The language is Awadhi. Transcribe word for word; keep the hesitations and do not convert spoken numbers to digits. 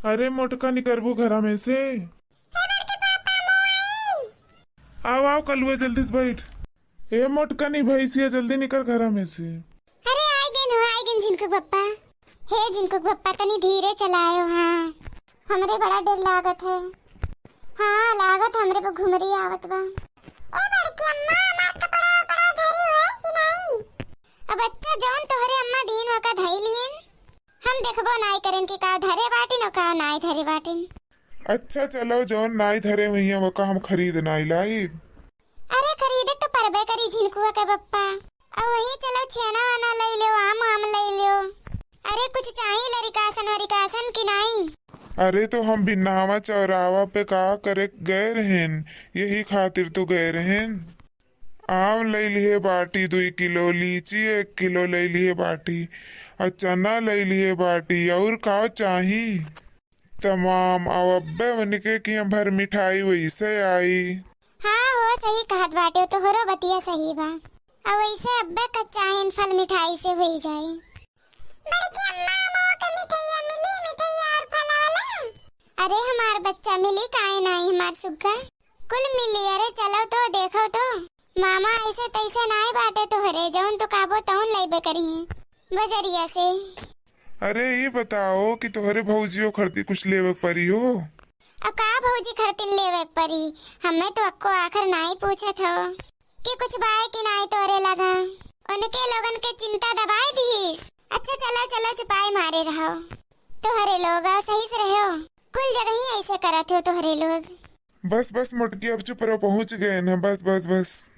अरे मोटका, निकरबू घरा में से? आओ, आओ कलुआ, जल्दी से बैठ। ए मोटका, नी भैंसिया, जल्दी निकर घरा में से। अरे आइ गइन हो, आइ गइन झिनकू बप्पा। हे झिनकू बप्पा, तनी धीरे चलायो, हाँ। हमरे बड़ा डर लागत है। हाँ, लागत हमरे पे घुमरी आवत बा। ए बड़की अम्मा, हमार कपड़ा उपड़ा धरी हुए कि नहीं? अब अच्छा, जौन तोहरे अम्मा दीन ओका धई लियन। हम देखबो नाई करेन कि का धरे बाटिन और का नाई धरे बाटिन। अच्छा चलो, जौन नाई धरे हुइया ओका हम खरीद नाई लाइब। अरे खरीदे तो परबे करी झिनकुआ के बप्पा। अब वही चलो छेना वाना लई लो, आम आम लई लो। अरे कुछ चाही लरिकासन वरिकासन कि नाई? अरे तो हम बिन्नावा चौरावा पे का करे गए रहेन, यही खातिर तो गए रहेन। आम लई लिहे बाटी दुई किलो, लीची एक किलो लई लिहे बाटी, और चना लई लिहे बाटी, और का चाही? तमाम। अब अब्बे उनके किहाँ भर मिठाई वैसे आई। हाँ हो, सही कहत बाटे, तोहरो बतिया सही बा। अब वैसे अब्बे का चाहेन फल मिठाई से होई जाई। बड़की अम्मा, मोके मिठैया मिली, मिठैया और फल वाला? अरे हमार बच्चा, मिली काहे नाई हमार सुग्गा, कुल मिली। अरे चलो तो, देखो तो, मामा ऐसे तैसे नाई बाटे तोहरे, जौन तो काबो तौन लइबे करिहे बजरिया से। अरे ई बताओ कि तोहरे भौजियो खरती कुछ लेवे के परी हो? अब का भौजी खरतीन लेवे के परी? हमें तो अक्को आखर नाई पूछत हो कि कुछ बाय कि नाई तोहरे लगा। उनके लोगन के चिंता दबाए दीस। अच्छा चलो चलो, चुपाई मारे रहो। तोहरे लोग आओ, सही से रहो। कुल जगह ही ऐसे करत हो तोहरे लोग। बस बस मोटकी, अब चुप रहो, पहुँच गए ना, बस बस बस।